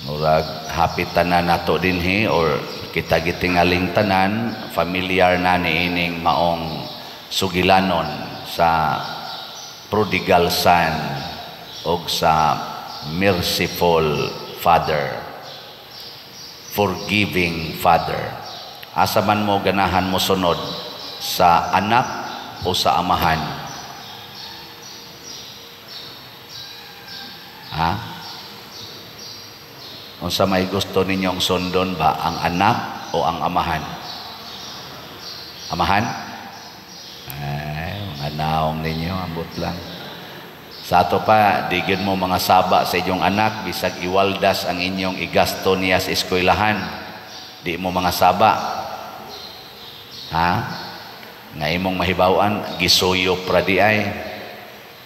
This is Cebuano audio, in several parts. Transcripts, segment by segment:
Murag hapit tanan nato dinhi or kita gitingaling tanan familiar na niining maong sugilanon sa prodigal son og sa merciful father, forgiving father. Asa man mo ganahan mo sunod, sa anak o sa amahan? Ha? Unsa may gusto ninyong sundon ba, ang anak o ang amahan? Amahan? Ay, mga naong ninyo, ambot lang. Sa ato pa, di gyud mo mga saba sa inyong anak, bisag iwaldas ang inyong igasto niya sa eskwelahan. Di mo mga saba. Ha? Nga imong mahibaw-an, gisuyo pra di ay.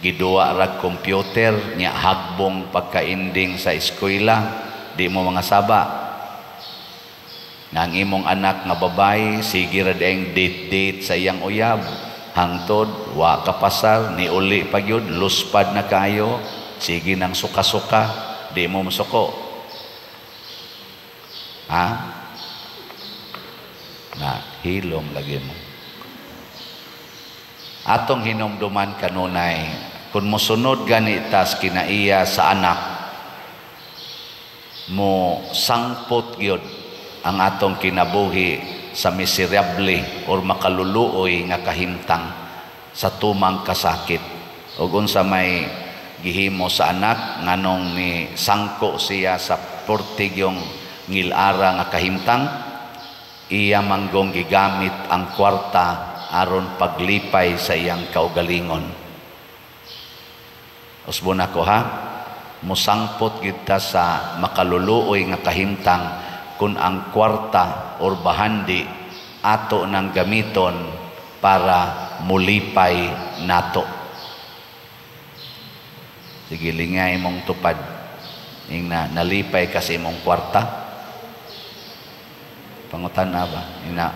Giduwa rag computer, nya hagbong pagkainding sa eskwela. Di mo mga saba. Nga ang imong anak nga babae, sige ra di date-date sa iyang uyab. Hangtod, wa kapasar, niuli pa gyud, luspad na kayo, sige nang suka-suka, di mo masuko. Ha? Na, hilom lagi mo. Atong hinumduman kanunay, kung mosunod gani tas kinaiya sa anak, mo sangpot gyud ang atong kinabuhi sa miserable or makaluluoy nga kahimtang sa tumang kasakit. Ug unsa may gihimo sa anak nganong ni sangko siya sa portigyong ngilara nga kahimtang, iya manggong gigamit ang kwarta aron paglipay sa iyang kaugalingon. Usbon ako ha, musangpot gyud ta sa makaluluoy nga kahimtang kung ang kwarta or bahandi ato nang gamiton para mulipay nato. Sige, lingay imong tupad. Ingna, nalipay kasi imong kwarta. Pangutan na ba? Ingna,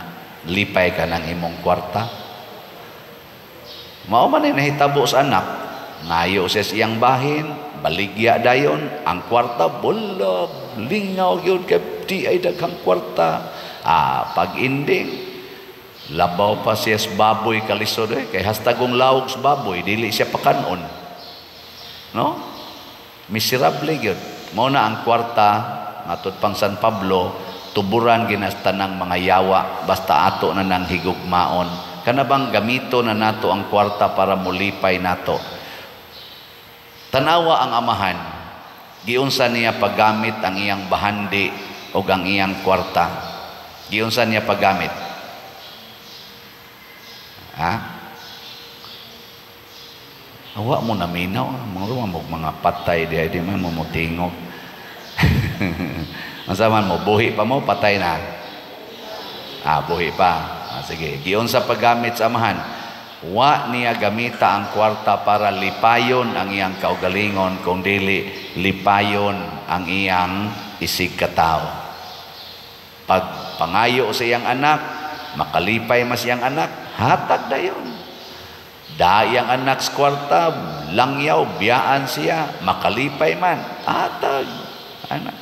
lipay ka ng imong kwarta. Mao man ay nahitabo sa anak. Ngayo siya sa iyang bahin, baligya dayon, ang kwarta, bulog, lingaw yun, kay di ay daghang kwarta. Ah, pag-ending, labaw pa siya sa baboy kalisod eh, kay hastagong lawog sa baboy, dili siya pakanon. No? Miserable yun. Mao na ang kwarta, matod pang San Pablo, tuburan ginastanang mga yawa, basta ato na nang higugmaon. Kana bang gamito na nato ang kwarta para mulipay nato? Tanawa ang amahan, giunsa niya paggamit ang iyang bahandi o ang iyang kwarta. Giunsa niya paggamit? Ha? Awa mo na minaw, mga mo mga patay di ay di man mo motingog. Unsa man mo, buhi pa mo, patay na? Ah, buhi pa. Ah, sige, giunsa paggamit sa amahan? Wa niya gamita ang kwarta para lipayon ang iyang kaugalingon, kung dili lipayon ang iyang isig katao. Pag pangayo sa iyang anak, makalipay mas iyang anak, hatag dayon. Dayang anak sa kwarta, langyaw, biyaan siya, makalipay man, hatag. Anak.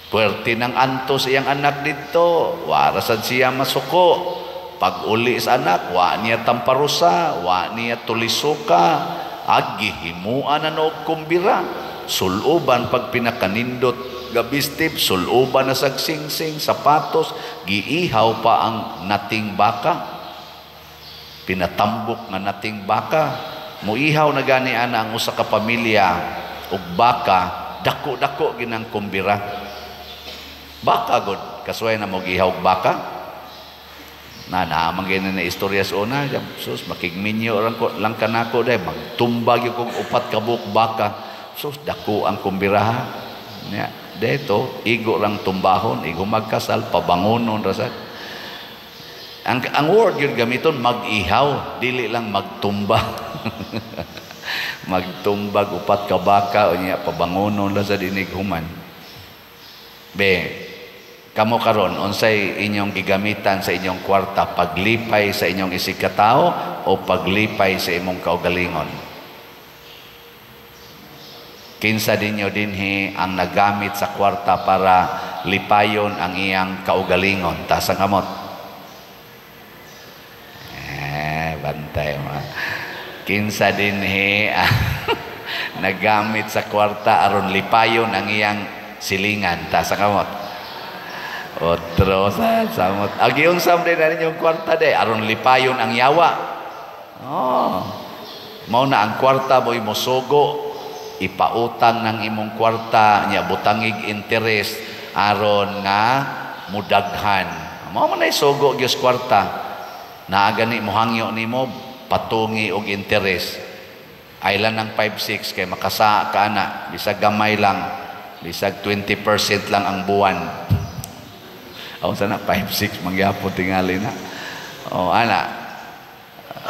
Puwerte ng anto sa iyang anak dito, warasad siya masuko. Pag uli sa anak, wa niya tamparusa, wa niya tulisuka, agihimuan na og kumbira, suluban pag pinakanindot gabistib, suluban na sagsingsing, sapatos, giihaw pa ang nating baka, pinatambok nga nating baka. Muihaw na gani ana ang usa ka pamilya og baka, dako-dako ginang kumbira. Baka god, kasuway na mo gihaw og baka. Na naamang ganyan na istorya sa una, sus, makigminyo lang kanako dahil, magtumbag yung kong upat kabuk baka, sus, dako ang kumbiraha. Ya, dito, igo lang tumbahon, igo magkasal, pabangonon, rasad. Ang word yun gamiton, mag-ihaw, dili lang magtumba. Magtumbag, upat kabaka, o niya, pabangonon, rasad, inighuman. Be, kamo karon unsay inyong gigamitan sa inyong kwarta, paglipay sa inyong isig katao o paglipay sa imong kaugalingon? Kinsa ninyo dinhi ang nagamit sa kwarta para lipayon ang iyang kaugalingon? Taas ang kamot. Eh, bantay mo. Kinsa dinhi nagamit sa kwarta aron lipayon ang iyang silingan? Taas ang kamot. Otro sa samot. Agi unsam din na ninyong kwarta de aron lipayon ang yawa. Oh. Mao na ang kwarta mo'y mosugo, ipautang ng imong kwarta nya butangig interest aron nga mudaghan. Mao man ay sugo gyud kwarta. Naa gani mohangyo nimo patungi og interest. Ay lang ng 5-6 kay makasa ka ana, bisag gamay lang, bisag 20% lang ang buwan. Aw sana 5-6 mangyapon tingali na. Oh, ana.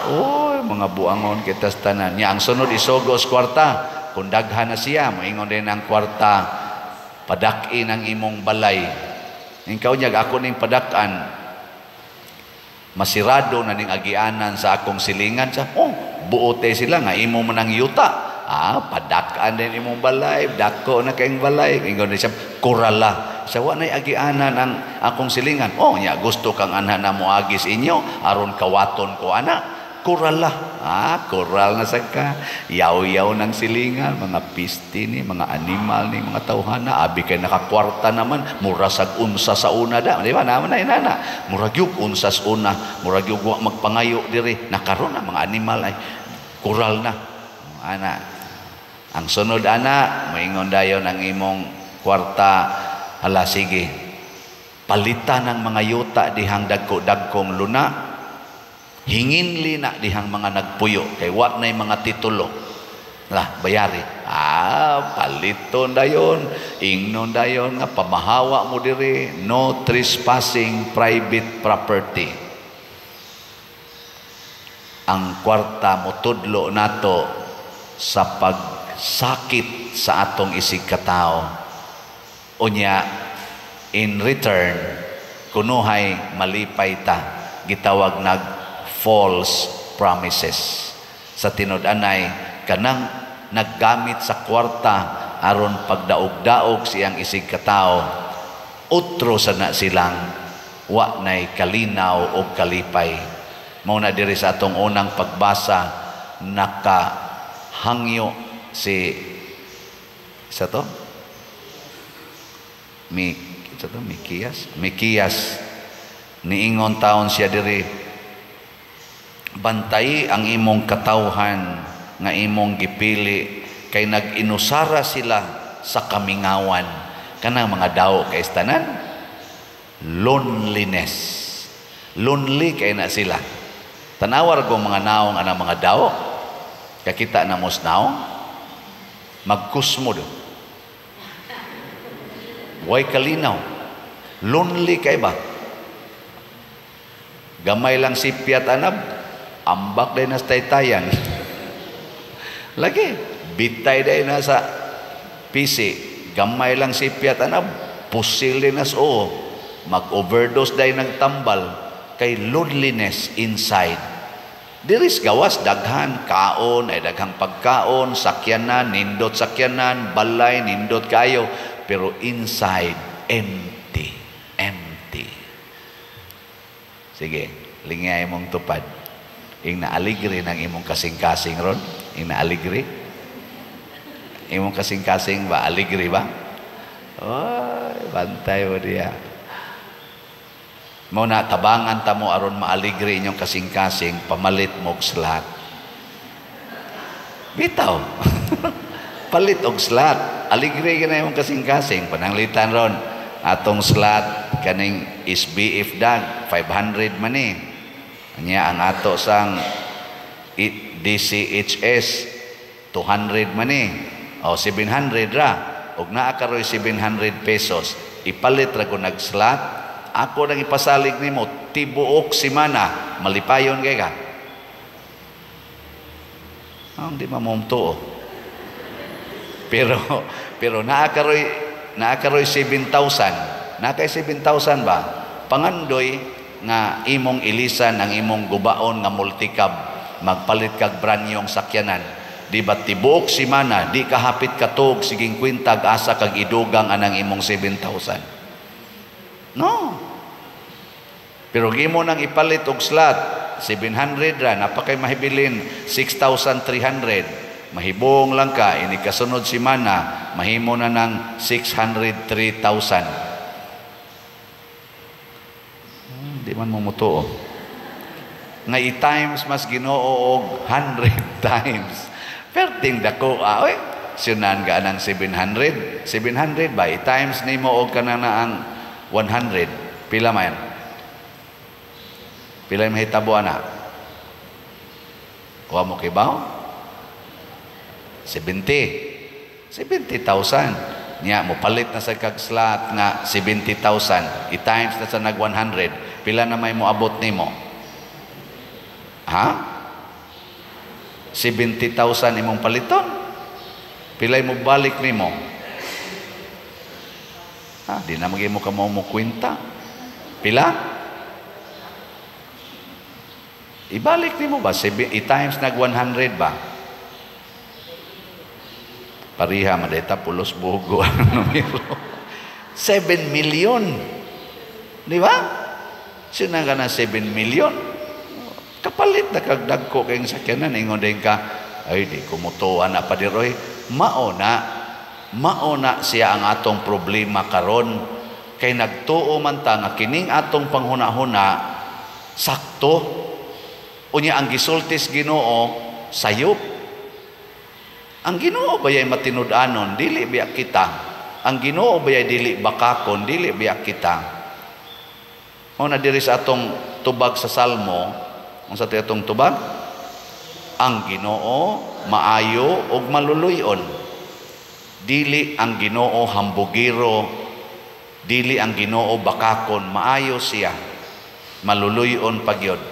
Oh, mga buangon kita sa tanan. Nya ang sunod isugo sa kwarta, kung daghan na siya, moingon din ang kwarta, padak-in ang imong balay. Ikaw niya, ako ning padak-an, masirado na ning agianan sa akong silingan. Sa, oh, buote sila nga imo man ang yuta. Ah, padak-an din imong balay, dako na kayong balay. Ingon din siya, kurala. Sa wa nay agianan ang akong silingan. Oh, nya gusto kang anha na moagis inyo aron kawaton ko ana. Kurala. Ah, kural na sa ka. Yaw-yaw ng silingan, mga pisti ni, mga animal ni, mga tawhana. Abi kay nakakwarta naman, mura sag unsa sa una da. Di ba? Naman na inana. Murag yug unsa sa una, murag yug wa magpangayo diri. Nakaron na mga animal ay kural na. Ana. Ang sunod ana, moingon dayon ang imong kwarta, hala sige. Palitan ang mga yuta dihang dagko-dagkong luna. Hinginli na dihang mga nagpuyo kay wa nay mga titulo. Lah bayari. Ah, paliton dayon, ingnon dayon nga pamahawa mo diri, no trespassing private property. Ang kwarta motudlo nato sa pagsakit sa atong isig katao. Unya in return kunuhay malipay ta, gitawag nag false promises. Sa tinud-anay kanang naggamit sa kwarta aron pagdaog-daog siyang isig katao, utro sa na silang wa nay kalinaw og kalipay. Mao na diri sa atong unang pagbasa, nakahangyo si sa to Mi sa to Mikiyas, Mikiyas niingon taon siya diri, bantay ang imong katawhan nga imong gipili kay nag-inusara sila sa kamingawan. Kanang mga daw kay tanan loneliness, lonely kay na sila. Tanawar ko mga naong anang mga daw, kakita na mos naong magkusmo do, way kalinaw, lonely kay ba, gamay lang sipyat anab, ambak day na sa taytayan. Lagi, bitay day na sa PC, gamay lang sipyat anab, pusil day na sa oo, mag-overdose day nagtambal, kay loneliness inside. Diris gawas, daghan, kaon, ay daghang pagkaon, sakyanan, nindot sakyanan, balay, nindot kayo, pero inside, empty, empty. Sige, lingay mong tupad. Ing naaligre ng imong kasing-kasing ron. Ing naaligre. Imong kasing-kasing ba? Aligre ba? Oy, bantay mo diya. Mao na tabangan ta mo aron maaligre inyong kasing-kasing, pamalit mo og slat. Bitaw. Palit og slat. Aligre ka na imong kasing-kasing. Pananglitan ron. Atong slat kaning SBF dag 500 man ni. Nya ang ato sang DCHS 200 man ni. O 700 ra. Og naa karoy 700 pesos. Ipalit ra ko nag-slat. Ako nang ipasalig nimo tibuok semana, malipayon kay ka. Ah, di mamumtuo. Pero naa karoy 7,000. Naa kay 7,000 ba? Pangandoy nga imong ilisan ang imong gubaon nga multicab, magpalit kag branyong sakyanan. Di ba tibuok simana, di ka hapit katuog siging kwintag asa kag idugang anang imong 7,000? No. Pero gimo nang ipalit og slot, 700 ra, napakay mahibilin 6,300. Mahibong lang ka, ini kasunod simana, mahimo na ng 603,000. Di man mo mutuo. Nga i-times mas Ginoo og 100 times. Perting dako, ah, oy. Sunan ka ng 700. 700 ba? I-times nimo og kana na ang 100. Pila man? Pila mahitabo ana? Wa mo kibaw? 70. 70,000. Nya mo palit na sa kag slot nga 70,000. I-times na sa nag 100. Pila na may moabot nimo? Ha? 70,000 imong paliton? Pilay mo balik nimo? Ha, di na magimo ka mo kwenta. Pila? Ibalik nimo ba? I-times nag 100 ba? Pariha madeta pulos bugo ang numero. 7 million. Di ba? Sino ka na 7 million? Kapalit na kagdagko kayong sakyanan. Ingon din ka, ay di kumutuan na pa di roy. Mao na siya ang atong problema karon. Kay nagtuo man ta nga kining atong panghuna-huna sakto. Unya ang gisultis Ginoo sayop. Ang Ginoo bayay matinud-anon, dili biya kita. Ang Ginoo bayay dili bakakon, dili biya kita. Mao na diri sa atong tubag sa Salmo, unsa ti atong tubag? Ang Ginoo maayo ug maluluy-on. Dili ang Ginoo hambugiro, dili ang Ginoo bakakon, maayo siya, maluluy-on pagyod.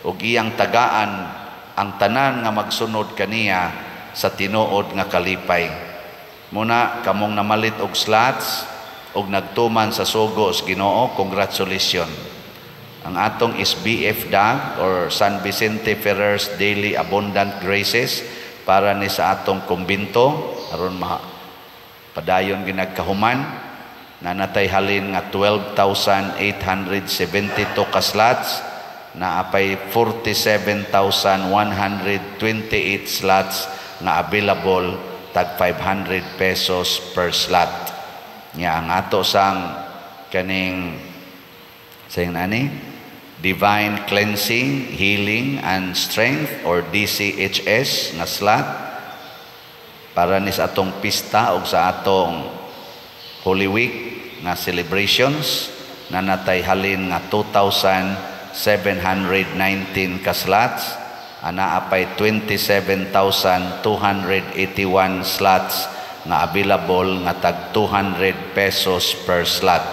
Ug iyang tagaan ang tanan nga magsunod kaniya sa tinuod nga kalipay. Muna kamong namalit og slots og nagtuman sa sugo sa Ginoo, congratulations. Ang atong SBF DAG or San Vicente Ferrer's Daily Abundant Graces para ni sa atong kumbinto aron padayon ginagkahuman, nanatay halin nga 12,872 ka slots, naapay 47,128 slots nga available tag 500 pesos per slot. Nya ang ato sang kaning sayang nani Divine Cleansing, Healing and Strength or DCHS nga slot para ni sa atong pista og sa atong Holy Week nga celebrations, nanatay halin nga 2,719 ka slots, ana apay 27,281 slots nga available nga tag 200 pesos per slot.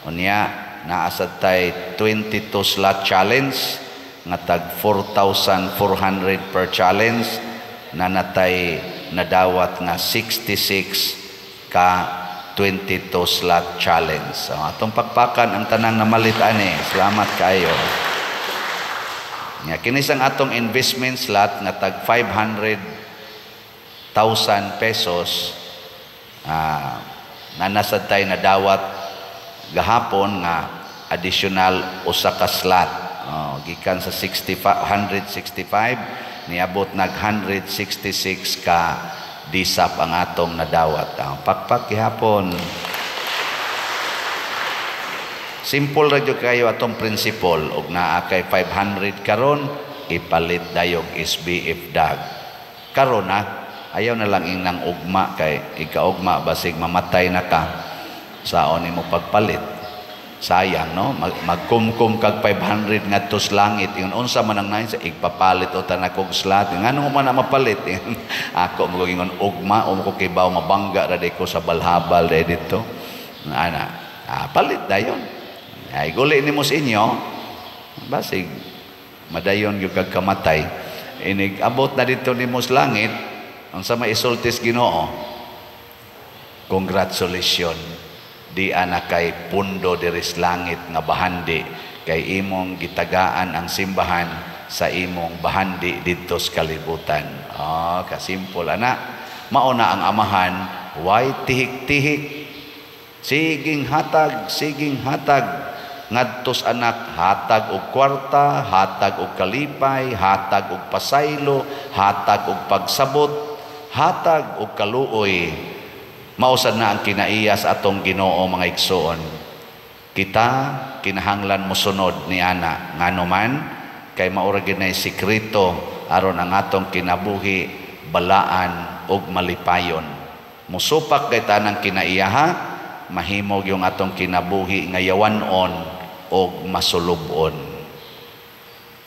Unya naasad tay 22 slot challenge nga tag 4,400 per challenge, nanatay nadawat nga 66 ka 22 slot challenge. So, atong pakpakan ang tanang namalit ani. Salamat kaayo. Nga kinis ang atong investment slot nga tag 500,000 pesos, nanasad tay nadawat gahapon nga additional usa ka slot. Gikan sa 165 niabot nag 166 ka disap ang atong nadawat. Pakpak gihapon. Simple ra jud kayo atong principle. Og naa kay 500 karon, ipalit dayog SBF DAG. Karon na, ayaw na lang inang ugma kay ikaugma basig mamatay na ka saon nimo pagpalit. Sayang, no? Magkumkum kag 500 ngadto sa langit. Ingon unsa man ang nain sa igpapalit o tanakog slot. Ngano man na mapalit? Ako mo ingon ugma o mo kibaw mabangga ra ko sa balhabal dai didto. Ana, palit dayon. Ay guli nimo sa inyo, basig madayon gyud kag kamatay. Inig abot na didto nimo sa langit, unsa may isultis Ginoo? Congratulations. Di ana kay pundo diri sa langit nga bahandi kay imong gitagaan ang simbahan sa imong bahandi didto sa kalibutan. Ah, kasimple ana. Mao na ang Amahan, way tihik-tihik. Siging hatag, siging hatag ngadto sa anak, hatag og kwarta, hatag og kalipay, hatag og pasaylo, hatag og pagsabot, hatag og kaluoy. Mao sad na ang kinaiya sa atong Ginoo, mga igsoon. Kita kinahanglan mosunod ni ana, ngano man kay mao ra gyud sikreto aron ang atong kinabuhi balaan ug malipayon. Musupak kay tanang kinaiyaha, mahimog yung atong kinabuhi nga yawan-on og masulub-on.